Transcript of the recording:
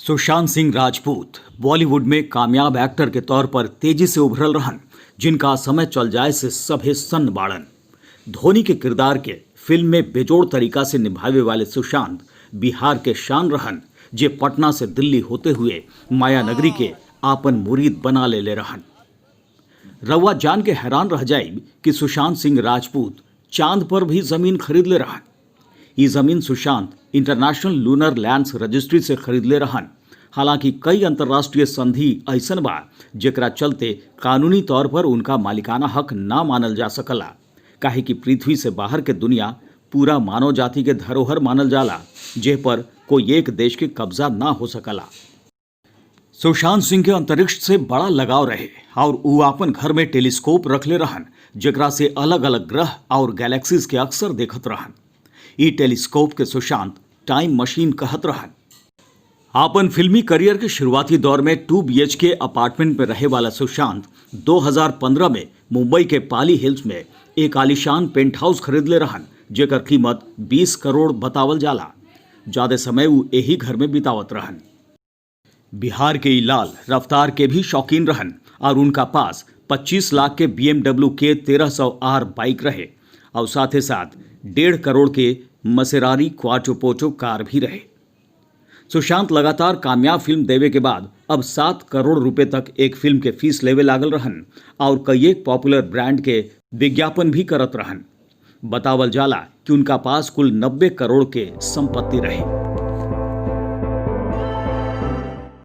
सुशांत सिंह राजपूत बॉलीवुड में कामयाब एक्टर के तौर पर तेजी से उभरल रहन, जिनका समय चल जाए से सभे सन्न बाड़न। धोनी के किरदार के फिल्म में बेजोड़ तरीका से निभावे वाले सुशांत बिहार के शान रहन, जे पटना से दिल्ली होते हुए माया नगरी के आपन मुरीद बना ले ले रहन। रउआ जान के हैरान रह जाई कि सुशांत सिंह राजपूत चांद पर भी जमीन खरीद ले रहन। ये जमीन Sushant international lunar lands registry से खरीदले रहन। हालांकि कई अंतर्राष्ट्रीय संधि ऐसन बा जेकरा चलते कानूनी तौर पर उनका मालिकाना हक ना मानल जा सकला, काहे कि पृथ्वी से बाहर के दुनिया पूरा मानव जाति के धरोहर मानल जाला, जे पर कोई एक देश के कब्जा ना हो सकला। सुशांत सिंह के अंतरिक्ष से बड़ा लगाव रहे और ऊ आपन घर में टेलीस्कोप रखले रहन, जेकरा से अलग अलग ग्रह और गैलेक्सीज के अक्सर देखत रहन। ई टेलीस्कोप के सुशांत टाइम मशीन कहत रहन। आपन फिल्मी करियर के शुरुआती दौर में 2 बीएचके अपार्टमेंट में रहे वाला सुशांत 2015 में मुंबई के पाली हिल्स में एक आलीशान पेंट हाउस खरीद ले रहन, जेकर कीमत 20 करोड़ बतावल जाला। ज्यादा समय ऊ यही घर में बितावत रहन। बिहार के ई लाल रफ्तार के भी शौकीन रहन और उनका पास 25 लाख के बीएमडब्ल्यू के 1300 आर बाइक रहे और साथ ही साथ 1.5 करोड़ के मसेरारी क्वाट्रोपोर्टे कार भी रहे। सुशांत लगातार कामयाब फिल्म देवे के बाद अब 7 करोड़ रुपए तक एक फिल्म के फीस लेवे लागल रहन और कई एक पॉपुलर ब्रांड के विज्ञापन भी करत रहन। बतावल जाला कि उनका पास कुल 90 करोड़ के संपत्ति रहे।